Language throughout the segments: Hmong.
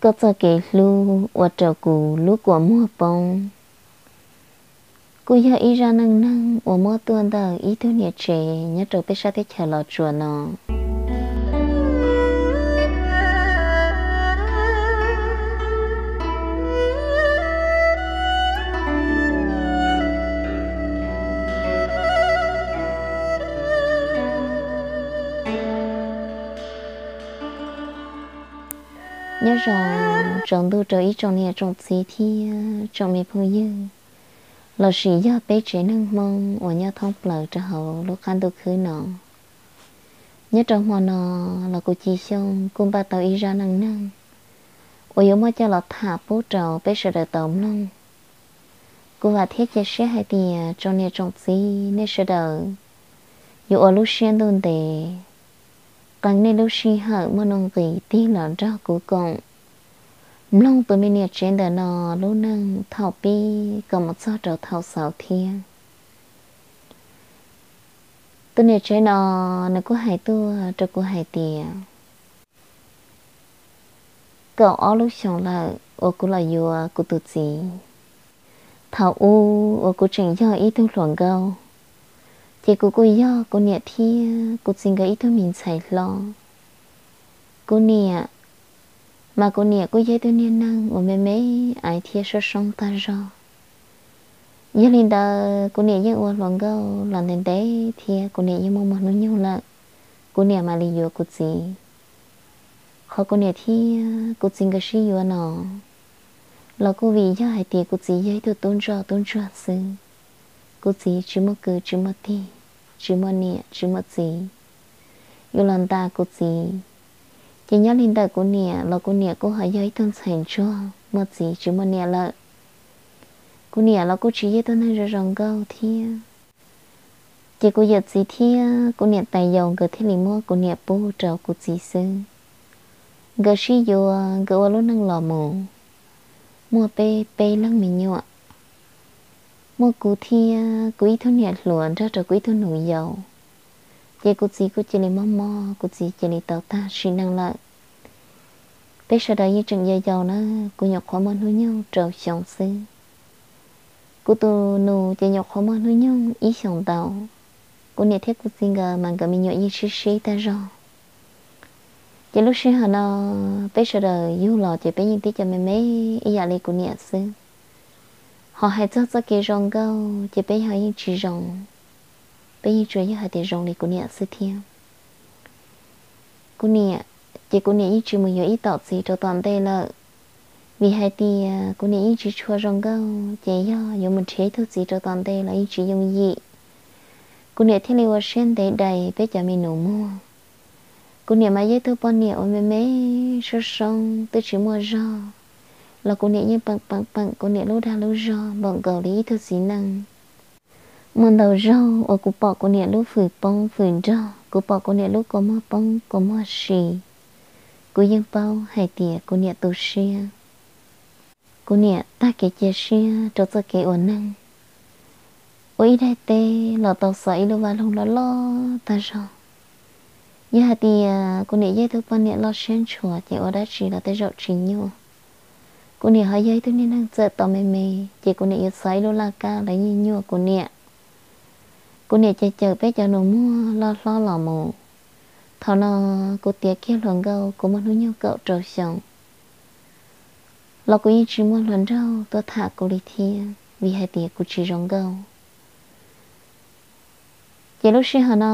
tuaj txoj kev hlub ua rau kuv lub kua muag poob. Kuj yog ib zaj neej neeg uas muab tuaj ntawm ib tug niam tsev nyob rau peb sab teb chaws Los Tsuas no. Nyob zoo tsaus ntuj rau ib tsoom niam tsoom txiv thiab tsoom me phooj ywg, lossis yog peb tsev neeg Hmoob uas nyob thoob plaws rau hauv lub qab ntuj khwb no. Nyob rau hmo no los kuv Ci Xyooj kuj npaj tau ib zaj neej neeg uas yuav muab coj los tham pub rau peb sawv daws tau mloog. Kuv vam thiab cia siab hais tias tsoom niam tsoom txiv nej sawv daws yuav ua lub siab ntuj ntev, qee nej lub sij hawm muaj nuj nqis tig los nrog kuv koom mloog tus me niam tsev ntawm no lub neej thaum pib kom mus txog rau thaum xaus thiab. Tus niam tsev no nws kuj hais tuaj rau kuv hais tias, kaum ob lub xyoos lawm uas kuv los yuav kuv tus txiv. Thaum ub uas kuv tseem yog ib tug hluas nkauj, ces kuv kuj yog kuv niam thiab kuv txiv nkawd ib tug me ntxhais hlob. Kuv niam, mas kuv niam kuj yog ib tug niag neeg uas me me aiv thiab soob soob tag zog. Yog li ntawd kuv niam yeej ua hluas nkauj los ntev ntev thiab kuv niam yeej muaj muaj hnub nyoog lawm, kuv niam mam li yuav kuv txiv. Qhov kuv niam thiab kuv txiv nkawd sib yuav no los kuj vim yog hais tias kuv txiv yog ib tug tub ntsoj tub ntsuag xwb. Kuv txiv tsis muaj kwv tsis muaj tij, tsis muaj niam tsis muaj txiv yuav los nta kuv txiv. Ces nyob li ntawm kuv niam los kuv niam kuj ho yog ib tug ntxhais ntsuag muaj txiv tsis muaj niam lawm. Kuv niam los kuj tsis yog ib tug neeg zoo zoo nkauj thiab. Ces kuv yawm txiv thiab kuv niam tais yau nkawd thiaj li muab kuv niam pub rau kuv txiv xwb. Nkawd sib yuav nkawd ua lub neej los mus, muaj peb peb leeg me nyuam. Muaj kuv thiab kuv ib tug niam hluas nrog rau kuv ib tug nus yau. Ces kuv txiv kuj cia li mob mob, kuv txiv cia li tau tag sim neej lawm. Peb sawv daws yeej tseem yau yau na, kuv nyuam qhuav muaj hnub nyoog rau xyoo xwb. Kuv tus nus ces nyuam qhuav muaj hnub nyoog ib xyoos ntau. Kuv niam thiab kuv txiv nkawd mas nkawd me nyuam yeej sib sib tag zog. Ces lub sij hawm no peb sawv daws yug los ces peb yeej tib co me me ib yam li kuv niam xwb. Ho hais txog txoj kev zoo nkauj ces peb ho yeej tsis zoo, peb yeej tsuas yog hais tias zoo li kuv niam xwb thiab. Kuv niam, ces kuv niam yeej tsis mus yuav ib tom txiv rau tom ntej lawm, vim hais tias kuv niam yeej tsis tshua zoo nkauj ces yog yuav mus nrhiav ib tug txiv rau tom ntej los yeej tsis yooj yim. Kuv niam thiaj li ua siab ntev dais peb cov me nus muag. Kuv niam mas yog ib tug poj niam uas me me soob soob twb tsis muaj zog, los kuv niam yeej peem peem peem kuv niam lub dag lub zog npaum nkaus li ib tug txiv neej. Muaj ntau zaug uas kuv pom kuv niam lub fwm poob fwm nrog, kuv pom kuv niam lub kua muag poob kua muag si, kuv yeej paub hais tias kuv niam tu siab. Kuv niam tag kev cia siab rau txoj kev ua neeg, ua ib daim teb los tau xov ib lub vaj loog loj loj tag zog. Yog hais tias kuv niam yog ib tug poj niam loj siab ntshua ces ua dab tsi los tej zaum tsis nyuaj. Kuv niam ho yog ib tug niag neeg txawm tau me me, ces kuv niam yuav xov ib lub laj kab los yeej nyuaj kuv niam. Kuv niam ces cawm peb cov nus muag loj hlob los mus. Thaum no kuv tiav kiag hluas nkauj kuv muaj hnub nyoog kaum rau xyoo, los kuv yeej tsis muaj hluas nraug tuaj tham kuv li thiab vim hais tias kuv tsis zoo nkauj. Ces lub sij hawm no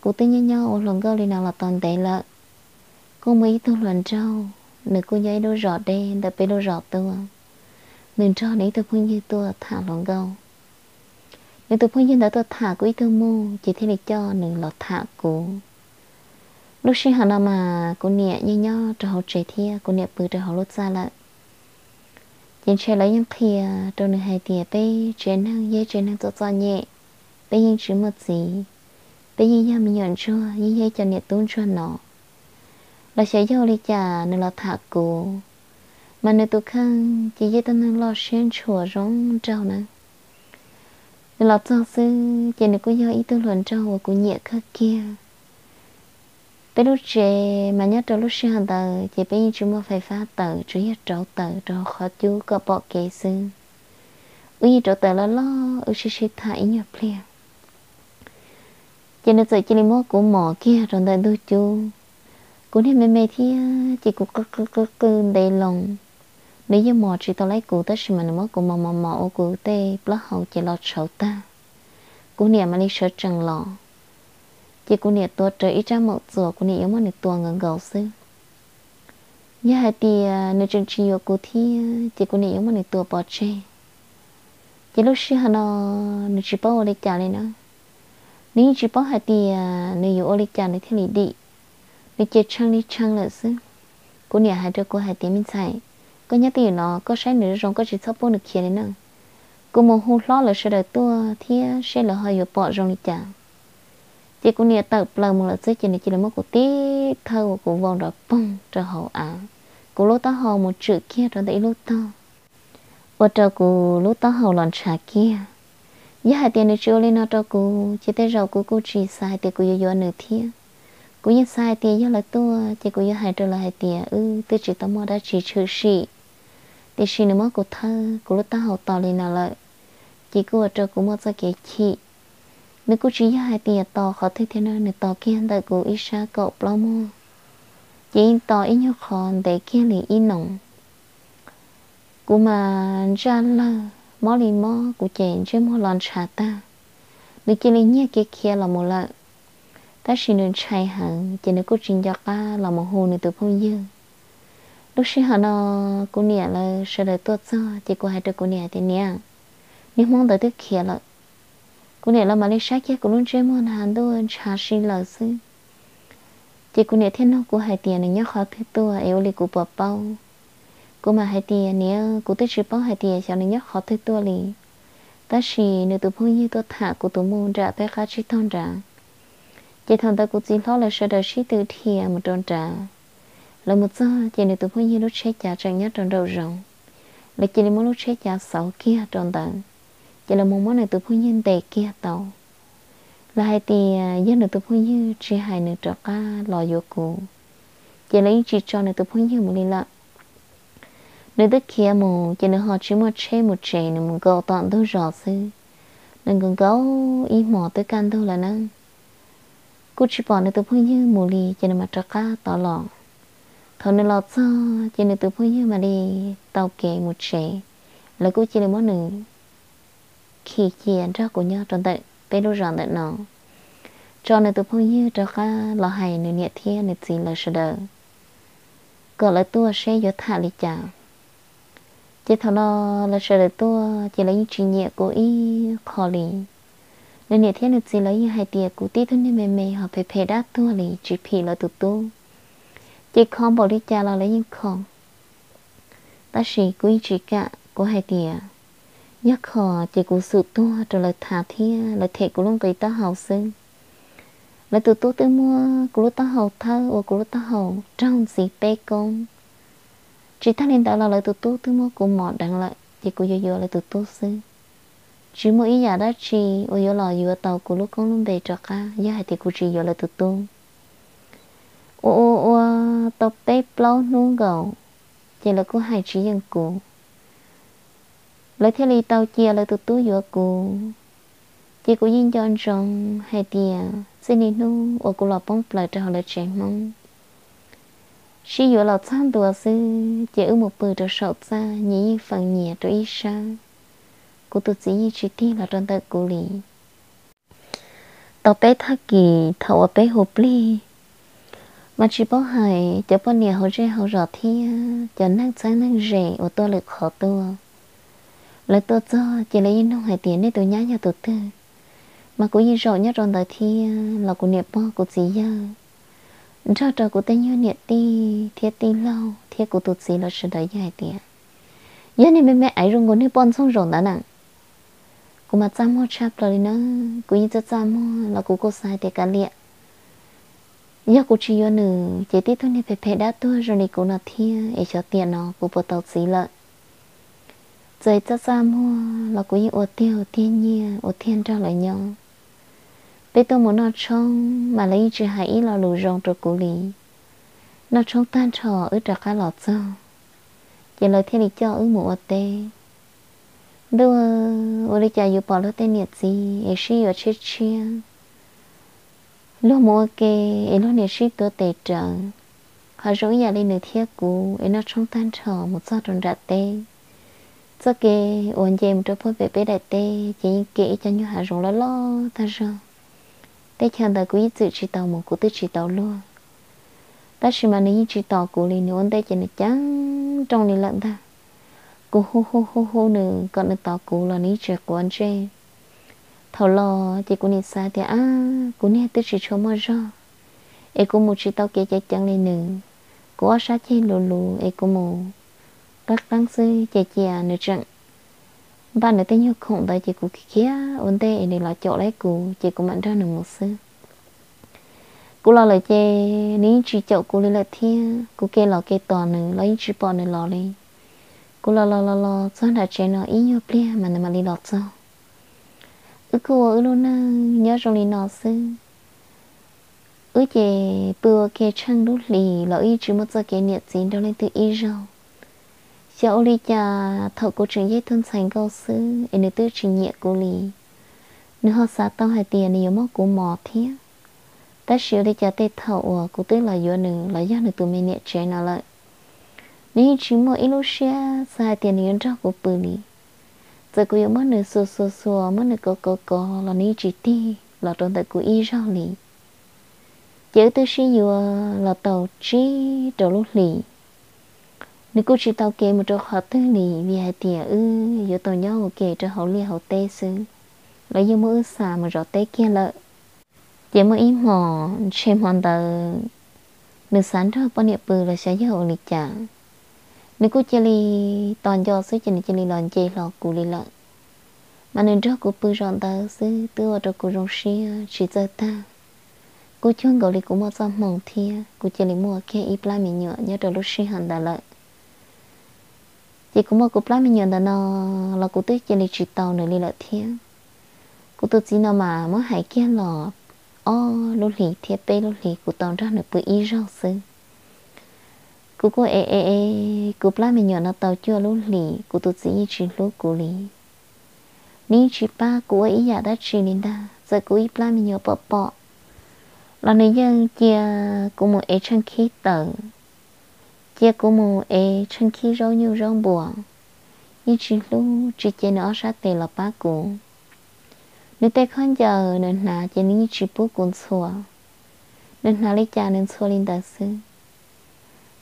kuv twb nyob nyob ua hluas nkauj li no los tau ntev lawm. Kuj muaj ib tug hluas nraug, nws kuj nyob ib lub zos deb ntawm peb lub zos tuaj, nws nrog nws ib tug phooj ywg tuaj tham hluas nkauj. Nws tus phooj ywg ntawd tuaj tham kuv ib tug muj ces thiaj li coj nws los tham kuv. Lub sij hawm no mas kuv niam yeej nyob rau hauv tsev thiab kuv niam pw rau hauv lub txaj lawm. Ces ntshe lawv yeej qhia rau nws hais tias peb tsev neeg yog tsev neeg txom txom nyem, peb yeej tsis muaj txiv, peb yeej yog me nyuam ntsuag yeej yog ib co niam tub ntsuag no. Los xyov yog ua li cas nws los tham kuv, mas nws tus kheej ces yog ib tug neeg loj siab ntshua zoo nraug na. Nws los txog xwb ces nws kuj yog ib tug hluas nraug uas kuv nyiam kawg kiag. Peb lub tsev mas nyob rau lub sij hawm ntawd ces peb yeej tsis muaj fais fab tawm, tsuas yog rauv taws rau hauv qhov cub kom pom kev xwb. Wb yeej rauv taws loj loj, wb sib sib tham ib nyuag pliag, ces nws txawm cia li muab kuv mos kiag rau ntawm ntug cub. Kuv niag me me thiab ces kuv qw qw qw qw ntev loo. Nws yeej mos tsis tau li kuv, tab sis mas nws muab kuv mos mos mos ua kuv tej plaub hau ces los tshauv tag. Kuv niam mam li sawv tsees los, ces kuv niam tuav rawv ib rab maum txuas, kuv niam yuav muab nws tua nkaus nkaus xwb. Yog hais tias nws tseem tsis yuav kuv thiab ces kuv niam yuav muab nws tua pov tseg. Ces lub sij hawm no nws tsis paub ua li cas li na. Nws yeej tsis paub hais tias nws yuav ua li cas nws thiaj li dim. Nws ces tshee li tshee lawm xwb. Kuv niam hais rau kuv hais tias, Me ntxhais, koj nyob twj ywm no koj saib nws zoo zoo, koj tsis txhob pub nws khiav li na. Kuv mus hu hlob lawv sawv daws tuaj thiab seb lawv ho yuav pom zoo li cas. Ces kuv niam tawm plaws mus lawm xwb ces nws cia li muab kuv tib thawb ua kuv vau nrov poog rau hauv av. Kuv lub taub hau mus tswm kiag rau ntawm ib lub tog, ua rau kuv lub taub hau los ntshav kiag. Yog hais tias nws tsis ua li no rau kuv ces tej zaum kuv kuj tsis xav hais tias kuv yuav yuav nws thiab. Kuv yeej xav hais tias yog lawv tuaj ces kuv yuav hais rau lawv hais tias wb twb tsis tau muaj dab tsi tshwm sim, tiam sis nws muab kuv thawb kuv lub taub hau tos li no lawm, ces kuj ua rau kuv muaj txoj kev chim. Nws kuj tsis yog hais tias tos qhov twg thiab na, nws tos kiag ntawm kuv ib sab kaum plaub muag, ces yeej tos ib nyuag qho ntev kiag li ib noo. Kuv mas ntsaj lawg mob li mob, kuv ces ntsej muag los ntshav tag. Nws cia li nyiag kev khiav los mus lawm, tab sis nws ntshai heev ces nws kuj tsis nco qab los mus hu nws tus phooj ywg. Lub sij hawm no kuv niam lawv sawv daws tuaj txog ces kuv hais rau kuv niam hais tias, Niam, niag hmoob ntawd twb khiav lawm. Kuv niam lawv mam li saib kiag kuv lub ntsej muag na, ntuj ntshav si lawm xwb. Ces kuv niam thiaj nug kuv hais tias nws nyob qhov twg tuaj es ua li kuv puas paub. Kuv mam hais tias, Niam, kuv twb tsis paub hais tias xyov nws nyob qhov twg tuaj li, tab sis nws tus phooj ywg tuaj tham kuv tus mus nram peb qab tsib taug nrad. Ces thaum ntawd kuv txiv hlob lawv sawv daws sib tw dhia mus rau nrad. Lawv mus txog ces nws tus phooj ywg lub tsheb cav tseem nyob rau nraum zoov. Lawv cia li muab lub tsheb cav xauv kiag rau ntawd, ces lawv mus muab nws tus phooj ywg ntes kiag tau. Lawv hais tias yog nws tus phooj ywg tsis hais nws rov qab los yuav kuv, ces lawv yeej tsis tso nws tus phooj ywg mus li lawm. Nws twb khiav mus ces nws ho tsis muaj tsheb mus tsev, nws mus nkaum tom ntug zos xwb. Nws nkaum nkaum ib hmos twb kaj ntug lawm na, kuj tsis pom nws tus phooj ywg mus li ces nws mam rov qab tod los. Thaum nws los txog ces nws tus phooj ywg mam li tau kev mus tsev. Lawv kuj cia li muab nws khi cia nrog kuv nyob rau ntawm peb lub zos ntawm no, tso nws tus phooj ywg rov qab los hais nws niam thiab nws txiv lawv sawv daws kom lawv tuaj seb yuav tham li cas. Ces thaum no lawv sawv daws tuaj ces lawv yeej tsis nyiam kuv ib qho li. Nws niam thiab nws txiv lawv yeej hais tias kuv tib tug niag me me ho phem phem dab tuag li tsis phim lawv tus tub, ces kho npaum li cas los lawv yeej kho. Tab sis kuv yeej tsis kam, kuv hais tias yog kho ces kuv xum tuag rau lawv thav thiab lawv them kuv lub nqi taub hau xwb. Lawv tus tub twb muab kuv lub taub hau thawb ua kuv lub taub hau raug ntxiv peb koob. Tsis tag li ntawd los lawv tus tub twb muab kuv mos deev lawm ces kuv yuav yuav lawv tus tub xwb. Tsis muaj ib yam dab tsi uas yuav los yuav tau kuv lub koob lub npe rov qab yog hais tias kuv tsis yuav lawv tus tub. Ua ua ua tau peb plaub hnub nkaus, ces lawv kuj hais tsis yeej kuv. Lawv thiaj li tau cia lawv tus tub yuav kuv. Ces kuv yeej nco ntsoov hais tias txij niaj hnub uas kuv los poob plaws rau hauv lawv tsev Hmoob, sib yuav los txog ntua xwb ces wb mus pw rau saum txaj, nyias yeej feem nyias rau ib sab. Kuv tus txiv yeej tsis tig los rau ntawm kuv li. Tau peb thaj kis thaum uas peb hu plig, mas tsis paub hais cov poj niam hauv zej hauv zos thiab cov neeg txheeb neeg ze uas tuaj lwm qhov tuaj, lawv tuaj txog ces lawv yeej nug hais tias nej tus nyab yog tus twg. Mas kuv yeej zaum nyob rau ntawd thiab los kuv niam pog kuv txiv yawg nrog rau kuv tej nyuag niam tij thiab tij laug thiab kuv tus txiv lawv sawv daws yeej hais tias yog niag me me aiv zoo nkaus niag poj ntxoog zaum ntawd na. Kuv mas txaj muag tshaj plaws li na, kuv yeej txaj txaj muag los kuv kuj xav hais tias kav liam, yog kuv tsis yuav nws ces tib tug niag phem phem dab tuag zoo li kuv no thiab es xyov tiam no kuv puas tau txiv lawm. Txawm txaj txaj muag los kuv yeej ua tiag ua tiag nyiaj ua tiag nrog lawv nyob. Peb tuaj mus noj tshoob mas lawv yeej tsis hais ib lo lus zoo rau kuv li. Noj tshoob tag nrho wb rov qab los txog, ces lawv thiaj li coj wb mus ua teb. Ntuj, ua li cas yuav pom luag tej niam txiv es sib yuav tshiab tshiab, luag mus ua ke es luag niam sib tuav tes rawv, ho zoo ib yam li nws thiab kuv es noj tshoob tag nrho mus txog rau nram teb. Txoj kev uas nce mus rau puag pem peb daim teb ces yeej ke ib co nyuag hav zoov loj loj tag zog. Teb chaws ntawd kuv ib txwm tsis tau mus, kuv twb tsis tau luag. Tab sis mas nws yeej tsis tos kuv li, nws ua ntej ces nws ceev nrooj li lawm ntag. Kuv hu hu hu hu nws kom nws tos kuv los nws yeej tsis quav ntsej. Thaum los ces kuv nim xav tias, ab, kuv niag twb tsis tshua muaj zog, es kuv mus tsis tau kev ceev ceev li nws. Kuv ob sab ceg luv luv es kuv mus qeeb qeeb xwb ces cia nws tseem npaj nws tej nyuag khoom ntawd ces kuv khiav ua ntej es nws los caum laib kuv ces kuv mam nrog nws mus xwb. Kuv los lawm ces nws yeej tsis caum kuv li lawm thiab, kuv ke los ke tos nws los yeej tsis pom nws los li. Kuv los los los los txog nram tsev no ib nyuag pliag mas nws mam li los txog. Wb kuj ua wb lub neej nyob zoo li no xwb. Wb ces pw ua ke tsheej lub hlis los wb tsis muaj txoj kev niam txiv nrog leej twg ib zaug. Xyov ua li cas thaum kuv tseem yog ib tug ntxhais nkauj xwb es nws twb tsis nyiam kuv li. Nws ho xav tau hais tias nws yuav muab kuv mos thiab. Tab sis ua li cas tej thaum uas kuv twb los yuav nws los yog nws tus me niam tsev no lawm, nws yeej tsis muaj ib lub siab xav hais tias nws yuav nrog kuv pw li. Txawm kuv yuav muab nws xuas xuas xuas, muab nws kov kov kov los nws yeej tsis tig los rau ntawm kuv ib zaug li. Ces wb twb sib yuav los tau tsib rau lub hlis. Nws kuj tsis tau kev mus rau qhov twg li vim hais tias wb yuav tau nyob ua ke rau hauv liaj hauv teb xwb, los yeej muab wb xa mus zov teb kiag lawm. Ces muaj ib hmos ntshe hmo ntawd nws xav nrog poj niam pw los xyov yog ua li cas, nws kuj cia li tos nco xwb ces nws cia li los nce hlo kuv li lawm. Mas nws nrog kuv pw zaum ntawd xwb twb ua rau kuv zoo siab tsis txawj tag. Kuj cuag nkaus li kuv muaj txoj hmoo thiab kuv cia li muaj kiag ib plab me nyuam nyob rau lub sij hawm ntawd lawm. Ces kuv muaj kuv plab me nyuam ntawm no los kuv twb cia li tsis tau nws li lawm thiab. Kuv tus txiv no mas muab hais kiag los ob lub hlis thiab peb lub hlis kuv tau nrog nws pw ib zaug xwb. Kuv kuj ev ev ev kuv plab me nyuam no tau cuaj lub hlis kuv tus txiv yeej tsis hlub kuv li. Nws yeej tsis pab kuv ua ib yam dab tsi li ntag, txawm kuv ib plab me nyuam pom pom los nws yeej cia kuv mus ev tsheej khib tawm, cia kuv mus ev tsheej khib zaub nyuj zaub npua, yeej tsis hlub tsis cia nws ob sab tes los pab kuv. Nws tej khaub ncaws nws hnav ces nws yeej tsis pub kuv ntxhua. Nws hnav li cas nws ntxhua li ntawd xwb.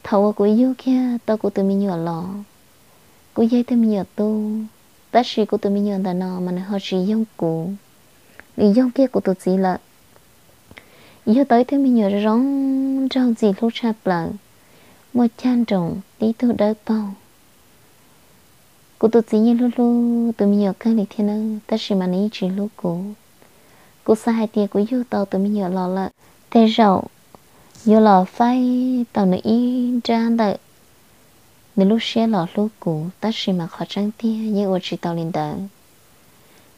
Thaum uas kuv yug kiag tau kuv tus me nyuam los, kuj yog ib tug me nyuam tub, tab sis kuv tus me nyuam ntawm no mas nws ho tsis yoog kuv, nws yoog kiag kuv tus txiv lawm. Yug tau ib tug me nyuam zoo zoo nraug ntxim hlub tshaj plaws, muaj cag nroos tib tug dawb paug. Kuv tus txiv yeej hlub hlub tus me nyuam kawg li thiab nawb, tab sis mas nws yeej tsis hlub kuv. Kuv xav hais tias kuv yug tau tus me nyuam los lawm, tej zaum yuav los faib tau nws ib nrab ntawm nws lub siab los hlub kuv, tab sis mas qhov tseeb tiag yeej ua tsis tau li ntawd.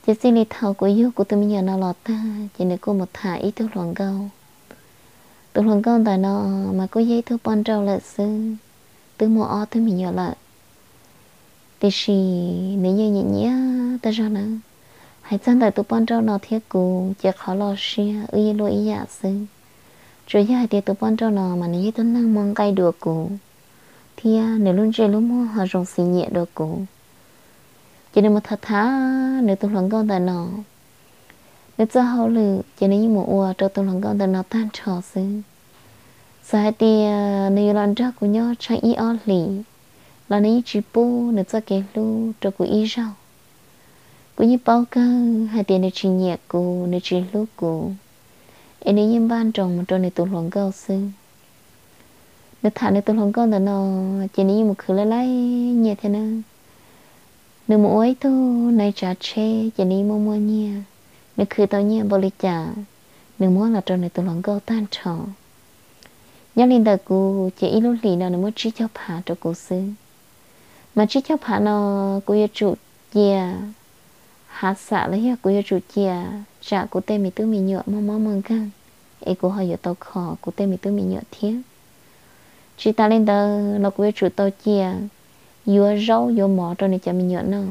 Ces txij li thaum kuv yug kuv tus me nyuam no los tag ces nws kuj mus tham ib tug hluas nkauj. Tus hluas nkauj ntawm no mas kuj yog ib tug poj nrauj lawm xwb, twb muaj ob tug me nyuam lawm. Tiam sis nws yeej nyiam nyiam tag zog na. Hais txog ntawm tus poj nrauj no thiab kuv ces qhov loj siab wb yeej luaj ib yam xwb. Tsuas yog hais tias tus poj nrauj no mas nws yog ib tug neeg muaj nqaij dua kuv, thiab nws lub ntsej lub muag ho zoo xis nyiam dua kuv. Ces nws mus tham tham nws tus hluas nkauj ntawm no. Nws txoj hauj lwm ces nws yeej mus ua rau tus hluas nkauj ntawm no tag nrho xwb. Txawm hais tias nws yuav los nrog kuv nyob tsheej ib ob hlis los nws yeej tsis pub nws txoj kev hlub rau kuv ib zaug. Kuv yeej paub kawg hais tias nws tsis nyiam kuv, nws tsis hlub kuv, es nws yeej npaj nroos mus rau nws tus hluas nkauj xwb. Nws tham nws tus hluas nkauj ntawm no ces nws yeej mus khwv laij laij nyiaj thiab na. Nws mus ua ib tug nais tsav tsheb ces nws yeej muaj muaj nyiaj. Nws khwv tau nyiaj npaum li cas, nws muab los rau nws tus hluas nkauj tag nrho. Nyob li ntawm kuv ces ib lub hlis no nws muab tsib caug phav rau kuv xwb. Mas tsib caug phav no kuv yuav tsum cia hav xam los yog kuv yuav tsum cia tsam kuv tej me tub me nyuam muaj mob muaj nkeeg, es kuv ho yuav tau kho kuv tej me tub me nyuam thiab. Tsis tas li ntawd los kuv yuav tsum tau cia yuav zaub yuav mov rau nws cov me nyuam noj.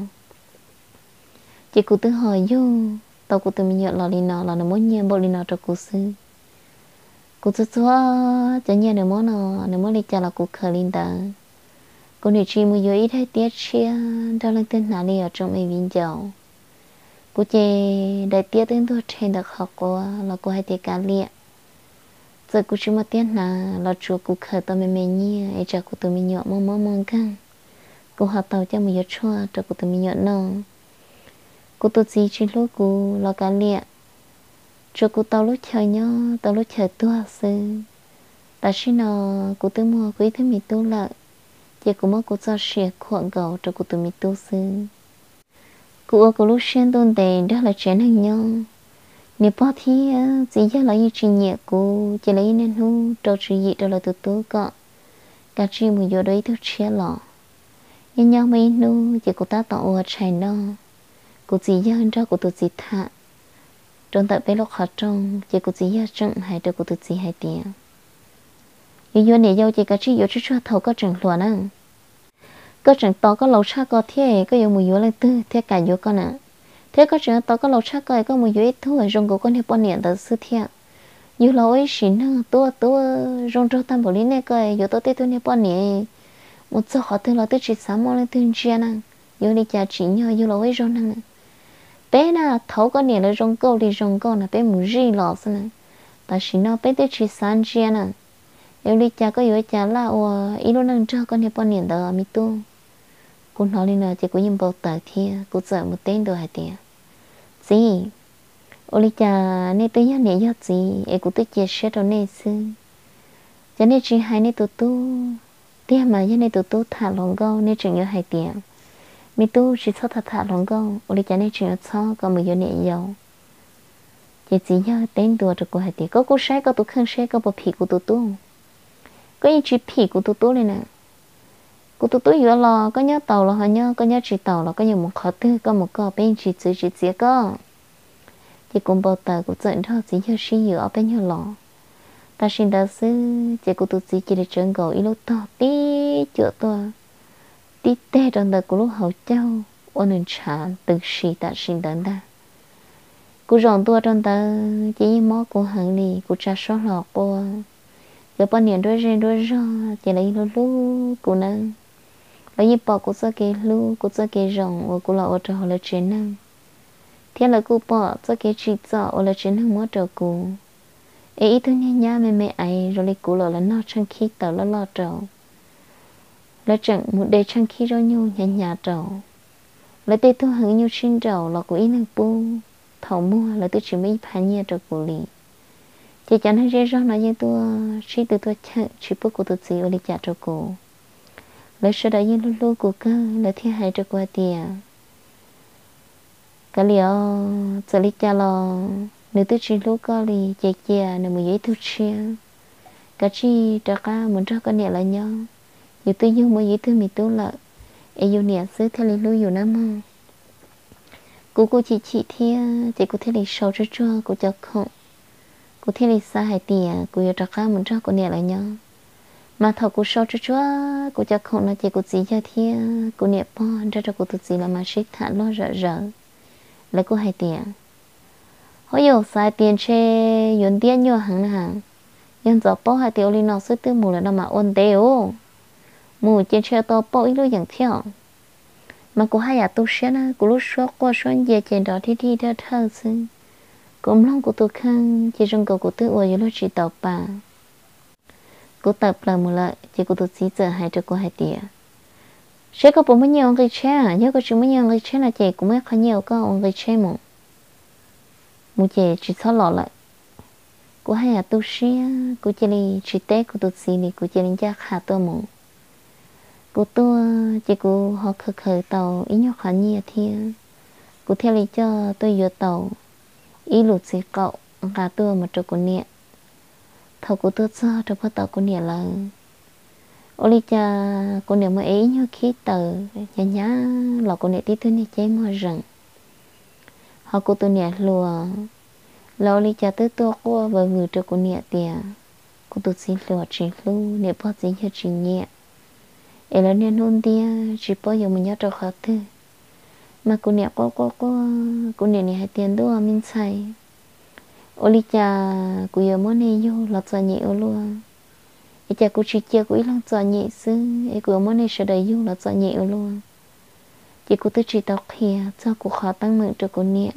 Ces kuv twb ho yug tau kuv tus me nyuam los li no los nws muab nyiaj npaum li no rau kuv xwb. Kuv txhua txhua cov nyiaj nws muab no, nws muab li cas los kuv khaws li ntawd. Kuv nim tsis mus yuav ib daim tiab tshiab nrog leej twg hnav li os tsoom me viv ncaus. Kuv ces daim tiab twb ntuag rhe ntawm qhov quav los kuv hais tias kav liam, txawm kuv tsis muaj tiab hnav los tsuav kuv khaws tau me me nyiaj es tsam kuv tus me nyuam muaj mob muaj nkeeg, kuv ho tau coj mus yuav tshuaj rau kuv tus me nyuam noj. Kuv tus txiv tsis hlub kuv los kav liam, tsuav kuv tau lub chaw nyob tau lub chaw tuag xwb. Tam sim no kuv twb muaj kuv ib tug me tub lawm, ces kuv muab kuv txoj sia khuam nkaus rau kuv tus me tub xwb. Kuv ua kuv lub siab ntuj ntev nrog lawv tsev neeg nyob. Niam pog thiab txiv yawg los yeej tsis nyiam kuv, ces lawv yeej niaj hnub rau tswv yim rau lawv tus tub kom kav tsij mus yuav dua ib tug tshiab los. Nyob nyob muaj ib hnub ces kuv tab tom ua tshais noj, kuv txiv yawg nrog kuv tus txiv tham rau ntawm peb lub qhov rooj, ces kuv txiv yawg tseem hais rau kuv tus txiv hais tias, yuav yuav niam yau ces kav tsij yuav tsuag tsuag thaum koj tseem hluas na. Koj tseem tos koj laus tshaj ko thiab koj yuav mus yuav leej twg thiaj kam yuav koj na? Thiab koj tseem tos koj laus tshaj ko es koj mus yuav ib tug zoo nkaus koj niag poj niam ntawd xwb thiab. Yug los ua ib sim neej tuaj tuaj zoo nraug tag npaum li nej ko yuav tau tej tug niag poj niam mus txog qhov twg los twb tsis xav muaj leej twg ntsia na. Yuav li cas tsim nyog yug los ua ib zaug neeg na? Peb na, thaum koj niam lawv zoo nkauj li zoo nkauj na peb mus zij los xwb na. Tam sim no peb twb tsis xav ntsia na. Yuav li cas koj yuav cas laj ua ib lub neej nrog koj niag poj niam ntawd me tub? Kuv hnov li no ces kuv yeej npau taws thiab kuv txawm mus teb ntua hais tias, txiv, ua li cas nej twb yog niam yog txiv es kuv twb cia siab rau nej xwb, ces nej tsis hais nej tus tub? Tiag mas yog nej tus tub tham hluas nkauj nej tseem yuav hais tias, me tub tsis txhob tham tham hluas nkauj, ua li cas nej tseem yuav txhob kom mus yuav niam yau? Ces txiv yawg teb ntua rau kuv hais tias, koj kuj saib koj tus kheej seb koj puas phim kuv tus tub. Koj yeej tsis phim kuv tus tub li na. Kuv tus tub yuav los koj nyob taus los ho nyob, koj nyob tsis taus los koj yuav mus qhov twg koj mus koj, peb yeej tsis txwv tsis txiav koj. Ces kuv npau taws kuv txawm nrog txiv yawg sib yws ob peb nyuag los. Tam sim ntawd xwb ces kuv tus txiv cia li tsawv nkaus ib lub tog tib cuam tuaj tib teg rau ntawm kuv lub hauv caug ua nws ntshav ntws si tam sim ntawd ntag. Kuv zaum ntua rau ntawd ces yeej mob kuv heev li, kuv tsa suab hlo quaj. Cov poj niam nruab zej nruab zog ces lawv yeej hlub hlub kuv nawb. Lawv yeej pom kuv txoj kev hlub kuv txoj kev zoo uas kuv los ua rau hauv lawv tsev neeg, thiab lawv kuj pom txoj kev tsim txom uas lawv tsev neeg muab rau kuv. Es ib tug niag nyab me me aiv zoo li kuv los lawv nog tsheej khib taws loj loj rau, lawv tseem mus de tsheej khib zaub nyuj hnyav hnyav rau. Lawv tej tug heev nyuj sib nraus los kuv ib leeg pub, thaum muag lawv twb tsis muaj ib phav nyiaj rau kuv li. Ces cov neeg zej zog no yeej tuaj sib tw tuaj cheem tsis pub kuv tus txiv ua li cas rau kuv. Lawv sawv daws yeej hlub hlub kuv kawg, lawv thiaj hais rau kuv hais tias, kav liam os, txawm li cas los nws twb tsis hlub koj li ces cia nws mus yuav ib tug tshiab. Kav tsij rov qab mus nrog koj niam lawv nyob, yus twb yug muaj yus ib tug me tub lawm, es yus niam xwb thiaj li hlub yus nawb mog. Kuv kuj chim chim thiab ces kuv thiaj li sau tsuag tsuag kuv cov khoom. Kuv thiaj li xav hais tias kuv yuav rov qab mus nrog kuv niam lawv nyob. Mas thaum kuv sau tsuag tsuag kuv cov khoom no ces kuv txiv yawg thiab kuv niam pog nrog rau kuv tus txiv lawv mas sib tham loj zom zaws. Lawv kuj hais tias, hov, yus xav hais tias ntshe yuav ntiab nyuaj heev na. Yog ntxov paub hais tias ua li no xwb twb mus lawm no mas ua ntev ua, mus ces ntshe tau pauj ib lub yeem thiab. Mas kuv haj yam tu siab na, kuv lub suab quaj suab ncia ces nrov dhij dhij dhawj dhawj xwb. Kuv mloog kuv tus kheej ces zoo nkaus kuv twb ua yuav luag tsis tau pa. Kuv tawm plaws mus lawm ces kuv tus txiv txawm hais rau kuv hais tias, seb koj puas muaj nyiaj ua nqi tsheb, yog koj tsis muaj nyiaj ua nqi tsheb no ces kuv muaj ib qho nyiaj ua koj ua nqi tsheb mus. Mus ces tsis txhob los lawm. Kuv haj yam tu siab, kuv cia li tsis teb kuv tus txiv li, kuv cia li ncaj qha tuaj mus. Kuv tuaj ces kuv ho khaws khaws tau ib nyuag qhov nyiaj thiab, kuv thiaj li coj tuaj yuav tau ib lub txiv qaum nqa tuaj mus rau kuv niam. Thaum kuv tuaj txog rau puag tom kuv niam lawv, ua li cas kuv niam mus ev ib nyuag khib taws hnyav hnyav los kuv niam tib tug niag ceb muag zees. Ho kuv tus niam hluas Lawv ua li cas twb tuaj quaj vwm vwm rau kuv niam tias kuv tus txiv hluas tsis hlub, niam pog txiv yawg tsis nyiam, es lawv niaj hnub ntiab tsis paub yuav mus nyob rau qhov twg. Mas kuv niam quaj quaj quaj, kuv niam nim hais tias, Ntuj me ntxhais, ua li cas kuv yuav muab nej yug los txom nyem ua luaj? Es cas kuv tsis cia kuv ib leeg txom nyem xwb es kuv yuav muab nej sawv daws yug los txom nyem ua luaj? Ces kuv twb tsis tau qhia txog kuv qhov teeb meem rau kuv niam.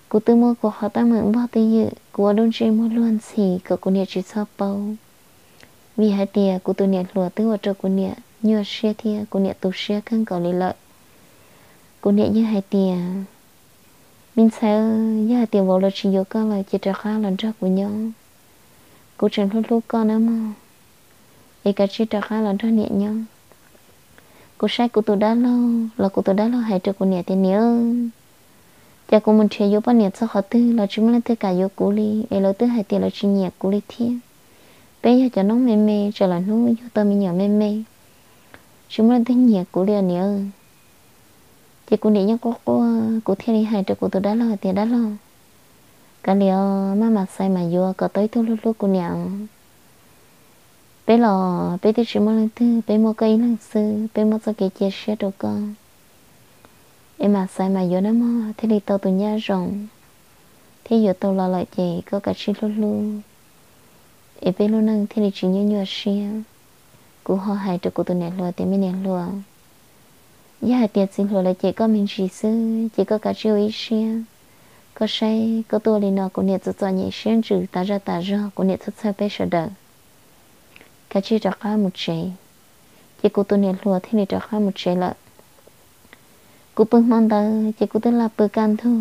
Kuv twb muab kuv qhov teeb meem npog twj ywm, kuv ua lub ntsej muag luag ntxhi kom kuv niam tsis txhob paub. Vim hais tias kuv tus niam hluas twb ua rau kuv niam nyuaj siab thiab kuv niam tu siab kawg nkaus li lawm. Kuv niam yeej hais tias, Me ntxhais, yog hais tias vauv lawv tsis yuav koj lawm ces rov qab los nrog kuv nyob. Kuv tseem hlub hlub koj nawb mog, es kav tsij rov qab los nrog niam nyob. Kuv saib kuv tus dab laug los kuv tus dab laug hais rau kuv niam tias, Niam, cas kuv mus nrhiav yuav poj niam txog qhov twg los tsis muaj leej twg kam yuav kuv li, es lawv twb hais tias lawv tsis nyiam kuv li thiab. Peb yog cov noob me me, tsam lawm hnub yug tau me nyuam me me, tsis muaj leej twg nyiam kuv li os niam. Ces kuv niam yeej quaj quaj, kuv thiaj li hais rau kuv tus dab laug tias, Dab laug, kav liam os, maj mam xaiv mam yuav kom tau ib tug hlub hlub kuv niam os. Peb los peb twb tsis muaj leej twg, peb muaj koj ib leeg xwb, peb muab txoj kev cia siab rau koj. Es mam xaiv mam yuav nawb mog, thiaj li tau tus nyab zoo, thiab yuav tau los lawm ces koj kav tsij hlub hlub, es peb lub neej thiaj li tsis nyuaj nyuaj siab. Kuv ho hais rau kuv tus niam hluas tias, Me niam hluas, yog hais tias txiv hluas lawv cem koj me ntsis xwb ces koj kav tsij ua ib siab. Koj saib koj tuaj li no kuv niam txom txom nyem siab ntsws tas zaj tas zog, kuv niam txhawj txhawj peb sawv daws. Kav tsij rov qab mus tsev. Ces kuv tus niam hluas thiaj li rov qab mus tsev lawm. Kuv pw hmo ntawd ces kuv twb laj pw kaj ntug,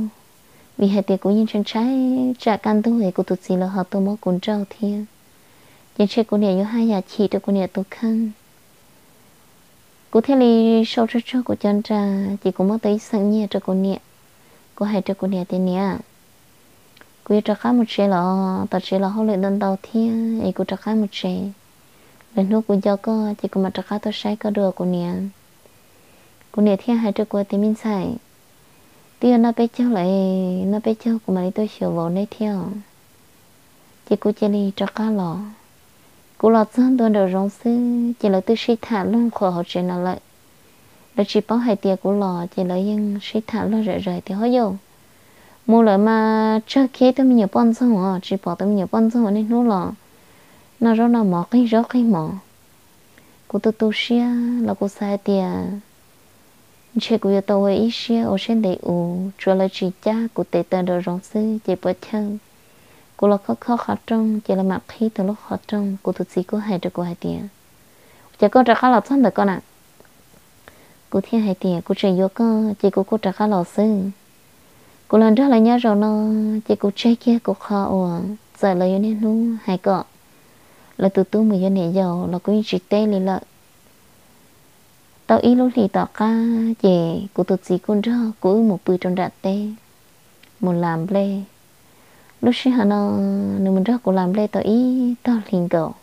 vim hais tias kuv yeej ntshai ntshai tsam kaj ntug es kuv tus txiv lawv ho tuaj muab kuv nrauj thiab, ces ntshe kuv niam yuav haj yam chim rau kuv niam tus kheej. Kuv thiaj li sau tsuag tsuag kuv cov nra, ces kuv muab tau ib xeem nyiaj rau kuv niam. Kuv hais rau kuv niam tias, Niam, kuv yuav rov qab mus tsev los, tom tsev los hauj lwm ntau ntau thiab es kuv rov qab mus tsev. Lwm hnub kuv nco koj ces kuv mam rov qab tuaj saib koj dua kuv niam. Kuv niam thiaj hais rau kuv tias, Me ntxhais, twb yog noj peb caug lawm, noj peb caug kuv mam li tuaj xyuas vauv neb thiab os. Ces kuv cia li rov qab los. Kuv los txog ntua nraum zoov xwb ces lawv twb sib tham luag qhuas hauv tsev no lawm. Lawv tsis paub hais tias kuv los ces lawv yeej sib tham luag zom zaws tias, Hov yauj, mus lawm mas tsawg kiag ib tug me nyuam poj ntxoog os, tsis pom tus me nyuam poj ntxoog uas niaj hnub los noj zaub noj mov qig zaub qig mov. Kuv tu tu siab los kuv xav hais tias ntshe kuv yuav tau ua ib siab ua siab ntev ua, tsuav lawv tsis cab kuv tes taw nraum zoov xwb ces puas chawj. Kuv los khob khob qhov rooj ces lawv mam qhib tau lub qhov rooj. Kuv tus txiv kuj hais rau kuv hais tias, Ua cas koj rov qab los txog ntawm ko na? Kuv thiaj hais tias, Kuv tseem yuav koj ces kuv kuj rov qab los xwb. Kuv los nrog lawv nyob zaum no ces kuv tseg kiag kuv qhov uas txawm lawv yuav niaj hnub hais kom lawv tus tub mus yuav niam yau los kuv yeej tsis teb li lawm. Tau ib lub hlis tom qab ces kuv tus txiv kuj nrog kuv wb mus pw rau nram teb, mus las nplej. Lub sij hawm no nws mus nrog kuv las nplej tau ib tog hlis nkaus,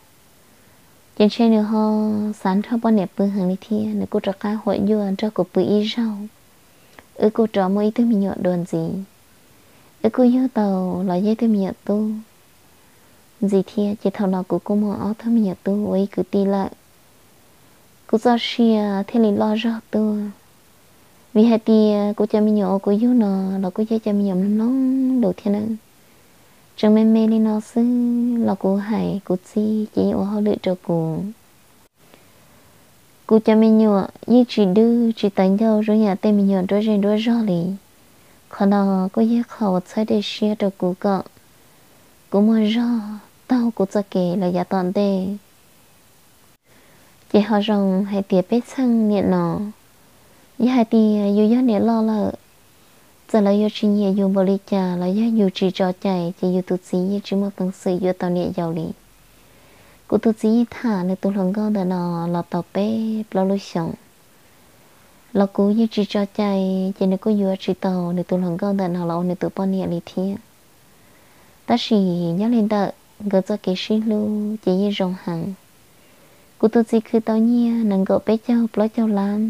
ces ntshe nws ho xav nrog poj niam pw heev li thiab, nws kuj rov qab huam yuaj nrog kuv pw ib zaug. Wb kuj rov muaj ib tug me nyuam dua ntxiv. Wb kuj yug tau los yog ib tug me nyuam tub ntxiv thiab, ces thaum no kuv kuj muaj ob tug me nyuam tub ua ib kwv tij lawm. Kuv txoj sia thiaj li loj zog tuaj, vim hais tias kuv cov me nyuam uas kuv yug no los kuj yog cov me nyuam mloog mloog lus thiab nawb. Tseem me me li no xwb los kuv hais kuv txib ces yeej ua hauj lwm rau kuv. Kuv cov me nyuam yeej tsis dwb tsis tawv ncauj zoo yam tej me nyuam nruab zej nruab zog li. Qhov no kuj yog qhov uas txhawb dej siab rau kuv kom kuv muaj zog taug kuv txoj kev lawm yav tom ntej. Ces ho zoo hais tias peb txheej niam no, yog hais tias yus yog niam loj lawm, txawm lawv yuav tsis nyiam yus npaum li cas los yog yus tsis tso cai ces yus tus txiv yeej tsis muaj peev xwm yuav tau niam yau li. Kuv tus txiv yeej tham nws tus hluas nkauj ntawm no los tau peb plaub lub xyoos, los kuv yeej tsis tso cai, ces nws kuj yuav tsis tau nws tus hluas nkauj ntawm no los ua nws tus poj niam li thiab. Tab sis nyob li ntawm nkawd txoj kev sib hlub ces yeej zoo heev. Kuv tus txiv khwv tau nyiaj nees nkaum peb caug plaub caug lab,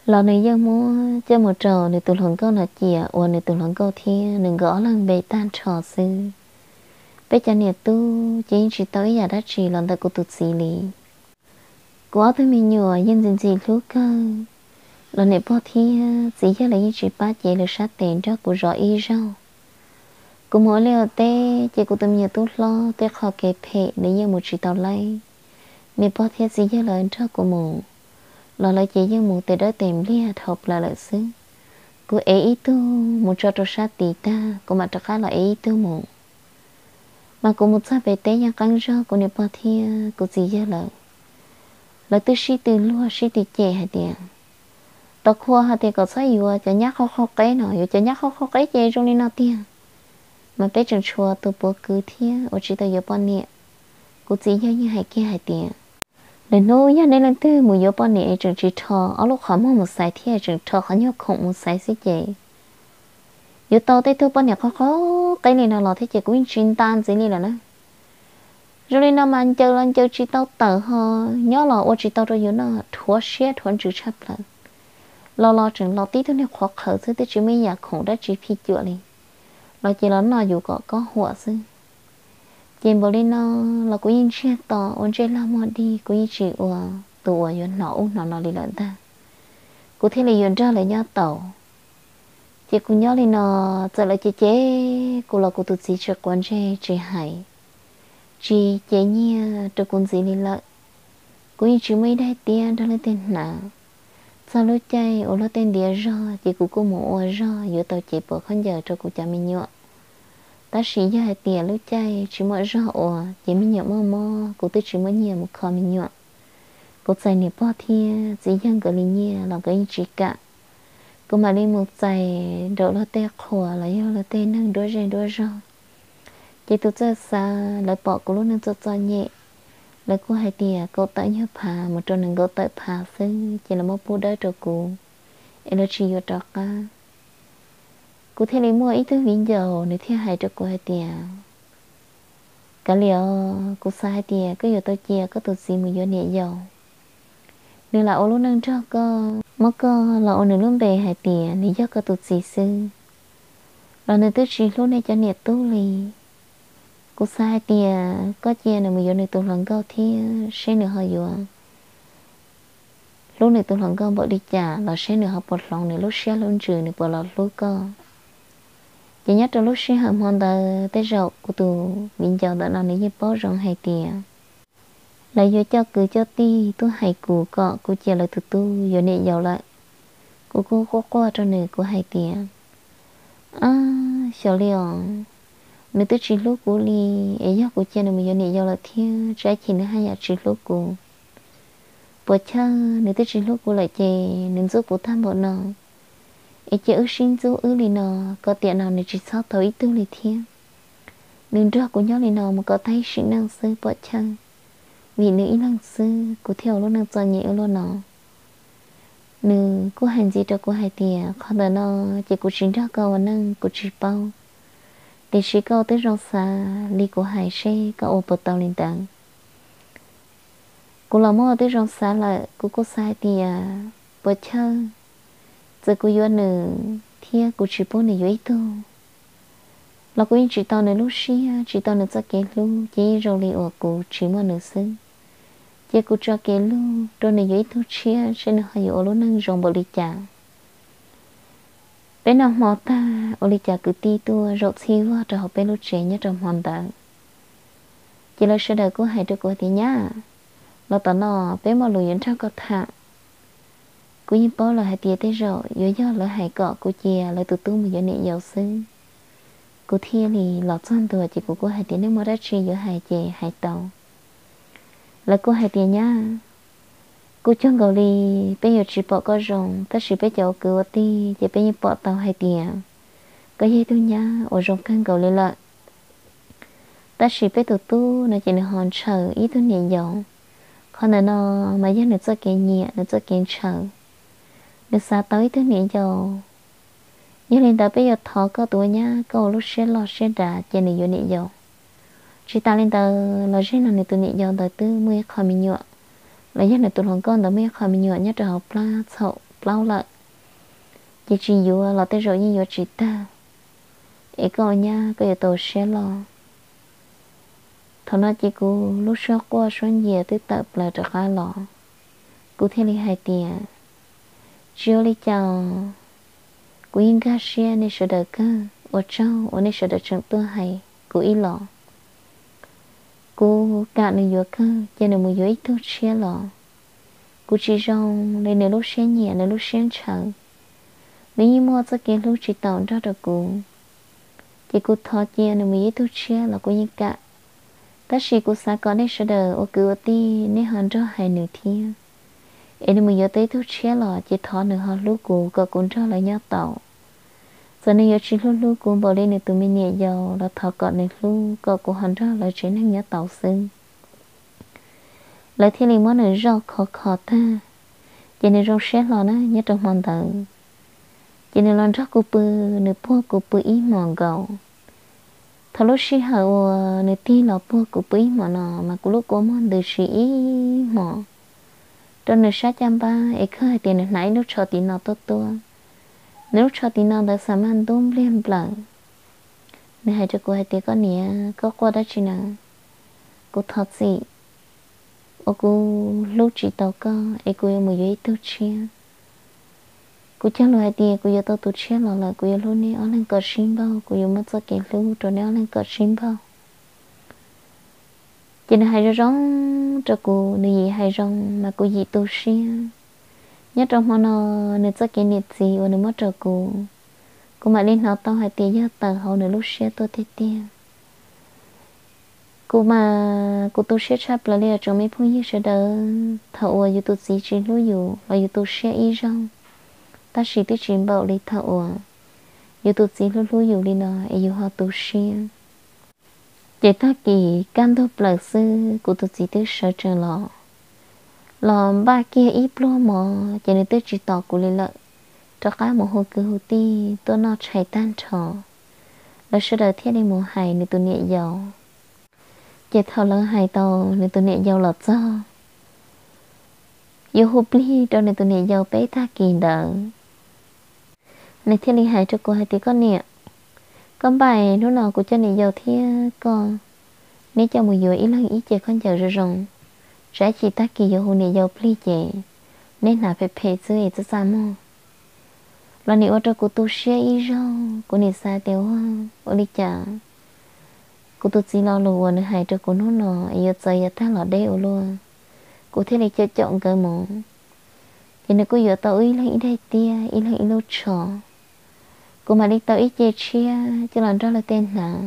los nws yeej muab coj mus rau nws tus hluas nkauj no cia ua nws tus hluas nkauj thiab nws nkawd ob leeg npe tag nrho xwb. Peb cov niam tub ces yeej tsis tau ib yam dab tsi los ntawm kuv tus txiv li. Kuv ob tug me nyuam yeej ntxim ntxim hlub kawg, los niam pog thiab txiv yawg lawv yeej tsis pab cev lawv sab tes nrog kuv zov ib zaug. Kuv mus ua liaj ua teb ces kuv tus me nyuam tub hlob tej qho kev phem nws yeej mus tsis tau laib. Niam pog thiab txiv yawg lawv nrog kuv mus, los lawv ces yeej mus tes dawb tes npliag dhau plaws lawm xwb. Kuv ev ib tug mus tso rau sab tid tag kuv mam rov qab los ev ib tug mus. Mas kuv mus txog pem teb yeej qeeb zog kuv niam pog thiab kuv txiv yawg lawv, lawv twb sib tw luag sib tw cem hais tias, tau qhua hais tias kom txhob yuav cov nyab qhau qhau qeb no, yuav cov nyab qhau qhau qeb ces zoo li no tiag. Mas peb tseem tshuav tus puav kwv thiab uas tsis tau yuav poj niam. Kuv txiv yawg yeej hais kiag hais tias, lwm hnub yog nej leej twg mus yuav poj niam es tseem tsis rho ob lub qhov muag mus xaiv thiab tseem rho qhov nyuag khoom mus xaiv xwb ces yuav tau tej tug poj niam qhau qhau qeb li no los thiab ces kuv yeej tsis nta ntxiv li lawm na. Zoo li no mas ncaws los ncaws tsis tau tawm ho nyob los ua tsis tau rau yus noj, rhuav siab rhuav ntsws tshaj plaws. Los los tseem los tib tug niag qhuav qhawv xwb twb tsis muaj ib yam khoom dab tsi phim cuam li. Los ces los noj yus kom kob huam xwb. Ces npaum li no los kuv yeej ntsiag to ua ntsej lag muag dig, kuv yeej tsis ua tus uas yuav hnov ub hnov no li lawm ntag. Kuv thiaj li yuav nrog lawv nyob tau. Ces kuv nyob li no, txawm lawv cem cem kuv los kuv tus txiv tsis quav ntsej tsis hais, tsis cev nyiaj rau kuv ntxiv li lawm. Kuv yeej tsis muaj ib daim tiab nrog leej twg hnav. Txog lub caij uas luag tej ntiav zog ces kuv kuj mus ua zog yuav tau cev puas khaub ncaws rau kuv cov me nyuam. Tab sis yog hais tias lub caij tsis muaj zog ua ces me nyuam muaj mob kuv twb tsis muaj nyiaj mus kho me nyuam. Kuv txais niam pog thiab txiv yawg nkawd li nyiaj los nkawd yeej tsis kam. Kuv mam li mus txais nraum luag tej qhua los yog luag tej neeg nruab zej nruab zog. Ces tus txawj xav lawv pom kuv lub neej txom txom nyem, lawv kuj hais tias kaum tawm nyuag phav mus rau nees nkaum tawm phav xwb ces lawv muab pub dawb rau kuv, es lawv tsis yuav rov qab. Kuv thiaj li muaj ib tug viv ncaus nws thiaj hais rau kuv hais tias, kav liam os, kuv xav hais tias koj yuav tau cia koj tus txiv mus yuav niam yau. Nws lam ua lub neej nrog koj, muab koj los ua nws lub npe hais tias nws yog koj tus txiv xwb, los nws twb tsis hlub nej cov niam tub li. Kuv xav hais tias koj cia nws mus yuav nws tus hluas nkauj thiab seb nws ho yuav hlub nws tus hluas nkauj npaum li cas los seb nws ho puas hloov nws lub siab lub ntsws, nws puas los hlub koj. Ces nyob rau lub sij hawm hmo ntawd tej zaum kuv tus viv ncaus ntawm no nws yeej paub zoo hais tias lawv yuav coj kwv coj tij tuaj hais kuv kom kuv cia lawv tus tub yuav niam yau lawm. Kuv kuj quaj quaj rau nws, kuv hais tias, ab, xyov li os, nws twb tsis hlub kuv li, es yog kuv cia nws mus yuav niam yau lawm thiab tsam ib chim nws haj yam tsis hlub kuv. Puas chawj, nws twb tsis hlub kuv lawm ces nws ntxub kuv tag npaum no, es cia wb sib ntxub wb li no, kom tiam no nws tsis txhob tau ib tug li thiab. Nws nrog kuv nyob li no mus kom tag ib sim neej xwb puas chawj, vim nws ib leeg xwb kuv thiaj ua lub neej txom nyem ua luaj no. Nws kuj hais ntxiv rau kuv hais tias, qhov ntawm no ces kuv tsis nrog koj ua neej, kuv tsis paub. Tiam sis koj twb zoo xav li kuv hais, seb koj ua puas tau li ntawd. Kuv los muaj twb zoo xav lawm, kuv kuj xav hais tias puas chawj, txawm kuv yuav nws thiab kuv tsis pub nws yuav ib tug los kuv yeej tsis tau nws lub siab, tsis tau nws txoj kev hlub, ces yeej zoo li uas kuv tsis muaj nws xwb. Ces kuv tso kev lug rau nws yuav ib tug tshiab seb nws ho yuav ua lub neej zoo npaum li cas. Peb noj hmo tag ua li cas kwv tij tuaj zaum txhij vog rau hauv peb lub tsev nyob rau hmo ntawd. Ces lawv sawv daws kuj hais rau kuv hais tias, nyab, los tom no peb muaj lus yuav nrog koj tham. Kuv yeej paub lawm hais tias tej zaum yuav yog lawv hais kom kuv cia lawv tus tub mus yuav niam yau xwb. Kuv thiaj li los txog ntua ces kuv kuj hais tias, nej muaj dab tsi yuav hais ces hais tau. Lawv kuj hais tias, nyab, kuj cuag nkaus li peb yuav tsis pom koj zoo, tab sis peb cov ua kwv ua tij ces peb yeej pom tau hais tias koj yog ib tug nyab uas zoo kawg nkaus li lawm. Tab sis peb tus tub no ces nws ho ntshaw ib tug niam yau. Qhov ntawm no mas yog nws txoj kev nyiam, nws txoj kev ntshaw. Nws xav tau ib tug niam yau. Yog li ntawd peb yuav thov koj tus ua nyab koj ua lub siab loj siab dav cia nws yuav niam yau. Tsis tas li ntawd los zeg no nws tus niam yau ntawd twb muaj ib qho me nyuam, los yog nws tus hluas nkauj ntawd muaj ib qho me nyuam nyob rau hauv plab txhaum plaub lawm, ces tsis yuav los tej zaum yeej yuav tsis tag, es koj ua nyab koj yuav tau siab loj. Thaum no ces kuv lub suab quaj suab ncias twb tawm plaws rov qab los, kuv thiaj li hais tias, tsis ua li cas, kuv yeej nkag siab nej sawv daws kawg, ua tsaug uas nej sawv daws tseem tuaj hais kuv ib los. Kuv kam nws yuav kawg, ces nws mus yuav ib tug tshiab los. Kuv tsis zoo li nws lub siab nyiam nws lub siab ntshaw, nws yeej muaj txoj kev hlub tsis taus nrog rau kuv. Ces kuv thov cia nws mus yuav ib tug tshiab los kuv yeej kam. Tab sis kuv xav kom nej sawv daws ua kwv ua tij nej ho nrog hais nws thiab, es nws mus yuav tau ib tug tshiab los ces thov nws ho hlub kuv kom kuv nrog lawv nyob tau. Txawm nws yuav tsis hlub hlub kuv npaum li nws tus me niam yau los thov kom nws hlub kom kuv ho nrog lawv tsev neeg nyob tau xwb. Lawv thiaj li muab nws zoj khov kho tag, ces nws zoo siab hlo na nyob rau hmo ntawd. Ces nws los nrog kuv pw, nws puag kuv pw ib hmos nkaus. Thaum lub sij hawm uas nws tig los puag kuv pw ib hmos no mas kuv lub kua muag ntws si ib hmos rau nws sab caj npab es kawg hais tias nws hnav ib lub tsho tiv no tuab tuab. Nws lub tsho tiv no ntawd xa maj ntub npliag nplaws. Nws hais rau kuv hais tias, koj niam, koj quaj dab tsi na? Kuv thov txim uas kuv hlub tsis tau koj es kuv yuav mus yuav ib tug tshiab. Kuv cog lus hais tias kuv yuav tau tus tshiab los lawm kuv yuav hlub neb ob leeg kom sib npaug, kuv yuav muab txoj kev hlub rau neb ob leeg kom sib npaug. Ces nws hais zoo zoo rau kuv, nws yim hais zoo mas kuv yim tu siab. Nyob rau hmo no nws txoj kev niam txiv uas nws muab rau kuv, kuv mam li hnov tau hais tias yog tawm hauv nws lub siab tuaj tiag tiag. Kuv mas kuv tu siab tshaj plaws li os tsoom me phooj ywg sawv daws. Thaum uas yus tus txiv tsis hlub yus los yus tu siab ib zaug, tab sis twb tsis npaum li thaum uas yus tus txiv hlub hlub yus li no es yus ho tu siab. Ces tag kis kaj ntug plaws xwb kuv tus txiv twb sawv tsees los, los npaj kiag ib pluag mov ces nws twb tsis tos kuv li lawm, rov qab mus hu kwv hu tij tuaj noj tshais tag nrho. Lawv sawv daws thiaj li mus hais nws tus niam yau. Ces thaum lawv hais tau nws tus niam yau los txog, yuav hu plig rau nws tus niam yau peb tag kis ntawd, nws thiaj li hais rau kuv hais tias, koj niam, koj npaj hnub no kuv coj niam yau thiab koj, neb coj mus yuav ib leeg ib ce khaub ncaws zoo zoo, tsam ib chim tag kis yuav hu niam yau plig ces neb hnav phem phem xwb es txaj txaj muag. Los nim ua rau kuv tu siab ib zaug, kuv nim xav tias ua, ua li cas kuv tus txiv lo lus uas nws hais rau kuv hnub no es yuav txawv yav tag los deb ua luaj. Kuv thiaj li caum caum nkawd mus, ces nws kuj yuav tau wb ib leeg ib daim tiab, ib leeg ib lub tsho. Kuv mam li tau ib ce tshiab coj los nrog luag tej hnav.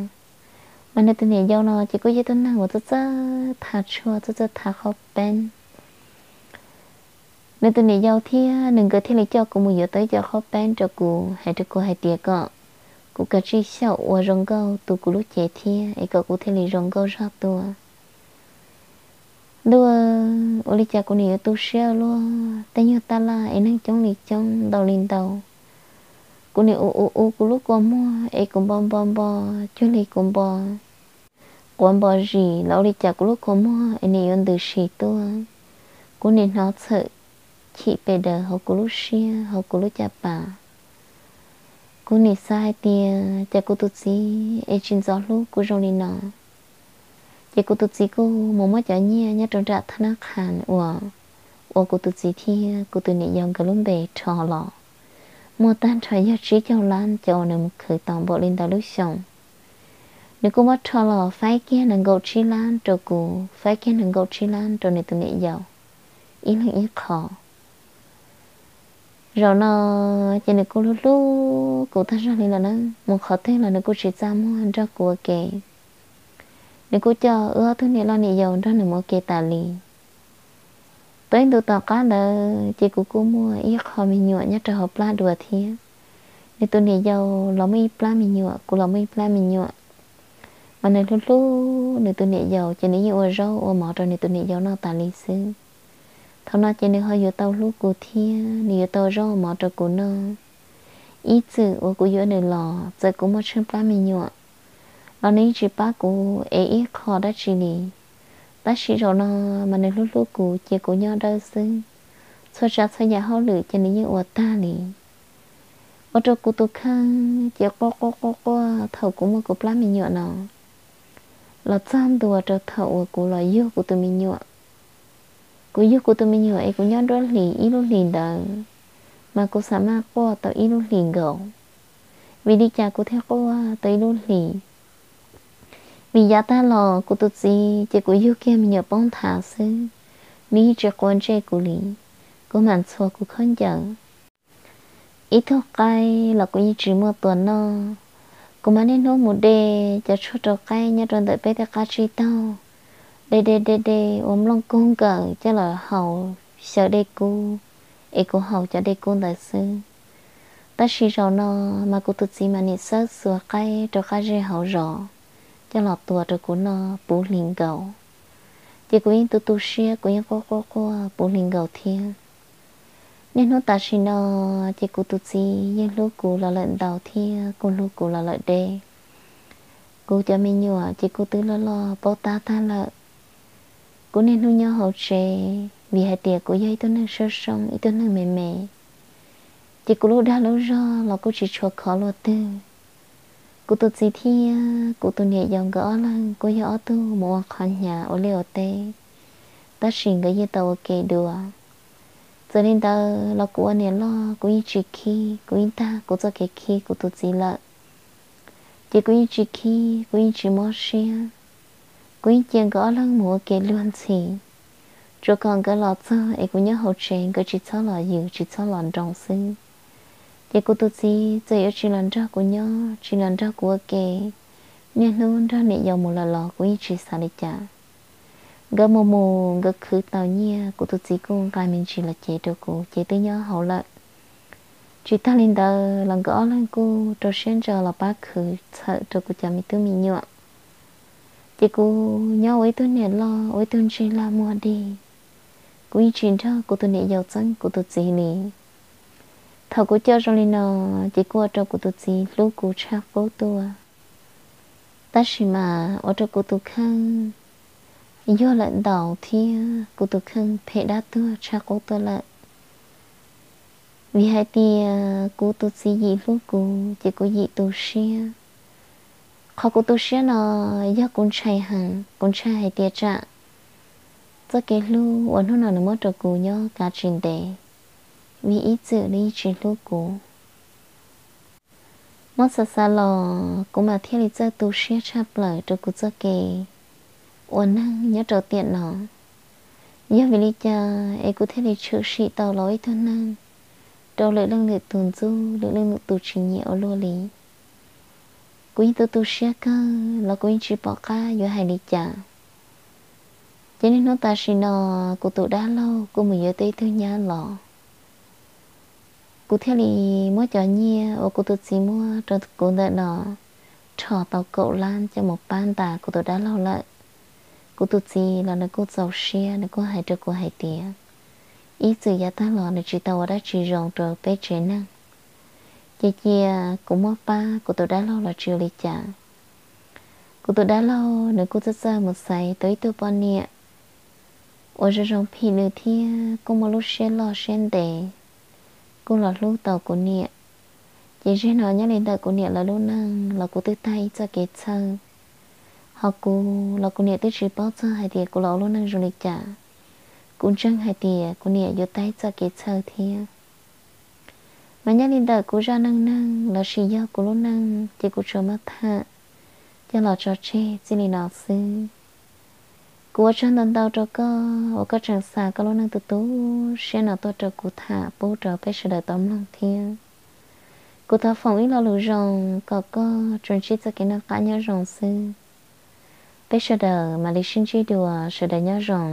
Mas nws tus niam yau no ces kuj yog ib tug neeg uas txawj txawj tha tshuaj, txawj txawj tha qhaub peeb. Nws tus niam yau thiab nws nkawd thiaj li coj kuv mus yuav tau ib co qhaub peeb rau kuv, hais rau kuv hais tias kom kuv kav tsij xyaum ua zoo nkauj tu kuv lub cev thiab es kom kuv thiaj li zoo nkauj zog tuaj. Ntuj, ua li cas kuv nim yuav tu siab luaj, tej nyuag taj laj es neeg coob li coob ntau li ntau. Kuv nim ua ua ua kuv lub kua muag es kuv npo npo npo cuag li kuv npo quav npo zis los ua li cas kuv lub kua muag es nim yuav ntws si tuaj. Kuv nim hnov txhawm chim pes daws hauv kuv lub siab hauv kuv lub caj pas. Kuv nim xav hais tias cas kuv tus txiv es tsis ntxov hlub kuv zoo li no. Ces kuv tus txiv kuj mus muab cov nyiaj nyob rau nram thab nab qhas uas, uas kuv tus txiv thiab kuv tus niam yau nkawd lub npe rho los, muaj tag nrho yog tsib caug lab cov uas nws mus khwv tau npaum li ntawd lub xyoo. Nws kuj muab rho los faib kiag nees nkaum tsib lab rau kuv, faib kiag nees nkaum tsib lab rau nws tus niam yau, ib leeg ib qho. Zaum no ces nws kuj hlub hlub kuv tag zog li lawm na, mus qhov twg los nws kuj tsis txaj muag nrog kuv ua ke. Nws kuj coj wb ob tug niam loj niam yau nrog nws mus ua ke tas li. Tau ib ntu tom qab ntawd ces kuv kuj muaj ib qho me nyuam nyob rau hauv plab dua thiab. Nws tus niam yau los muaj ib plab me nyuam, kuv los muaj ib plab me nyuam. Mas nws hlub hlub nws tus niam yau ces nws yeej ua zaub ua mov rau nws tus niam yau noj tas li xwb. Thaum no ces nws ho yuav tau hlub kuv thiab nws yuav tau ua zaub ua mov rau kuv noj. Ib txwm uas kuv yuav nws los txawm kuv muaj tsheej plab me nyuam los nws yeej tsis pab kuv ev ib qho dab tsi li. Tab sis zaum no mas nws hlub hlub kuv cia kuv nyob dawb xwb. txhua tsav txhua yam hauj lwm ces nws yeej ua tag li. Ua rau kuv tus kheej ces quaj quaj quaj quaj thaum kuv muaj kuv plab me nyuam no los txog ntua rau thaum uas kuv los yug kuv tus me nyuam. Kuv yug kuv tus me nyuam es kuv nyob nruab hlis ib lub hlis ntawd, mas kuv xam maj quaj tau ib lub hlis nkaus, vim li cas kuv thiaj quaj tau ib lub hlis? Vim yav tag los kuv tus txiv ces kuv yug kiag me nyuam poob nthav xwb, nws yeej tsis quav ntsej kuv li. Kuv mam ntxhua kuv khaub ncaws, ib tug qaib los kuv yeej tsis muaj tua noj. Kuv mam niaj hnub mus de cov tshuaj rau qaib nyob rau ntawm peb tej qab tsib taug, de de de de ua nplooj kub nkawm coj los haus xyaw dej kub, es kuv haus cov dej kub ntawd xwb. Tab sis zaum no mas kuv tus txiv mas nim xawb xuas qaib rau qab zej hauv zos coj los tua rau kuv noj puv hlis nkaus. Ces kuv yeej tu tu siab, kuv yeej quaj quaj quaj puv hlis nkaus thiab. Niaj hnub tam sim no ces kuv tus txiv yeej hlub kuv los lawm ntau thiab kuj hlub kuv los lawm deb. Kuv cov me nyuam ces kuj twb loj loj paub tab tag lawm. Kuv niaj hnub nyob hauv tsev vim hais tias kuv yog ib tug neeg sab soob, ib tug neeg me me, ces kuv lub dag lub zog los kuj tsis tshua khov luaj twg. Kuv tus txiv thiab kuv tus niam yau nkawd ob leeg kuj yog ob tug mus ua qhov hnyav ua liaj ua teb, tab sis nkawd yeej tau ua ke dua. Txawm li ntawd los kuv ua niam loj kuv yeej tsis khib, kuv yeej tag kuv txoj kev khib kuv tus txiv lawm. Ces kuv yeej tsis khib, kuv yeej tsis mob siab, kuv yeej cia nkawd ob leeg mus ua ke luag ntxhi. Tsuas kom nkawd los txog es kuv nyob hauv tsev nkawd tsis txhob los yws tsis txhob los nroo xwb. Ces kuv tus txiv txawm yuav tsis los nrog kuv nyob, tsis los nrog kuv ua ke, niaj hnub nrog niam yau mus lawm los kuv yeej tsis xav li cas. Nkawd mus mus nkawd khwv tau nyiaj kuv tus txiv kuj nqa me ntsis los cev rau kuv ces twb nyob hauv lawm. Tsis tag li ntawd los nkawd ob leeg kuj rau siab ntso los pab khwv txhawm rau kuv cov me tub me nyuam. Ces kuv nyob ua ib tug niam loj ua ib tug ntsej lag muag dig, kuv yeej tsis nrog kuv tus niam yau txeeb kuv tus txiv li. Thaum kuv coj zoo li no ces kuj ua rau kuv tus txiv hlub kuv tshaj qub tuaj. Tab sis mas ua rau kuv tus kheej yuag lawm ntau thiab kuv tus kheej phem dab tuag tshaj qub tuaj lawm. Vim hais tias kuv tus txiv yim hlub kuv ces kuv yim tu siab. Qhov kuv tu siab no yog kuv ntshai heev, kuv ntshai hais tias tsam txoj kev hlub uas hnub no nws muab rau kuv nyob kav tsis ntev, vim ib txwm nws yeej tsis hlub kuv. Muab xav xav los kuv mas thiaj li txawj tu siab tshaj plaws rau kuv txoj kev ua neeg nyob rau tiam no. Yog vim li cas es kuv thiaj li tshwm sim tau los ib tug neeg rau lwm leej lwm tus ntxub, lwm leej lwm tus tsis nyiam ua luaj li? Kuv yeej tu tu siab kawg los kuv yeej tsis pom qab yuav hais li cas. Ces niaj hnub tam sim no kuv tus dab laug kuj mus yuav tau ib tug nyab los. Kuv thiaj li muab cov nyiaj uas kuv tus txiv muab rau kuv ntawm no rho tau kaum lab coj mus pab ntas kuv tus dab laug lawm. Kuv tus txiv los nws kuj txaus siab, nws kuj hais rau kuv hais tias, ib txwm yav tag los nws tsis tau ua dab tsi zoo rau peb tsev neeg, ces cia kuv muab pab kuv tus dab laug los tsis ua li cas. Kuv tus dab laug nws kuj txawj txawj mus xaiv tau ib tug poj niam uas zoo zoo phim nws thiab kuj muaj lub siab loj siab ntev, kuj los hlub tau kuv niam. Ces zaum no nyob li ntawm kuv niam lawv lub neej los kuv twb tag ib txoj kev txhawj, ho kuv los kuv niam twb tsis paub txog hais tias kuv los ua lub neej zoo li cas. Kuv ntseeg hais tias kuv niam yuav tag ib txoj kev txhawj thiab. Mas nyob li ntawm kuv zaj neej neeg lossis yog kuv lub neej ces kuv tsuas muab tham coj los tso tseg txij li no xwb. Kuv ua tsaug ntau ntau rau koj uas koj tseem xa koj lub neej tu tu siab no tuaj rau kuv tham pub rau peb sawv daws tau mloog thiab. Kuv thov foom ib lo lus zoo kom koj tsuas ntsib txoj kev noj qab nyob zoo xwb. Peb sawv daws mam li sib ntsib dua, sawv daws nyob zoo.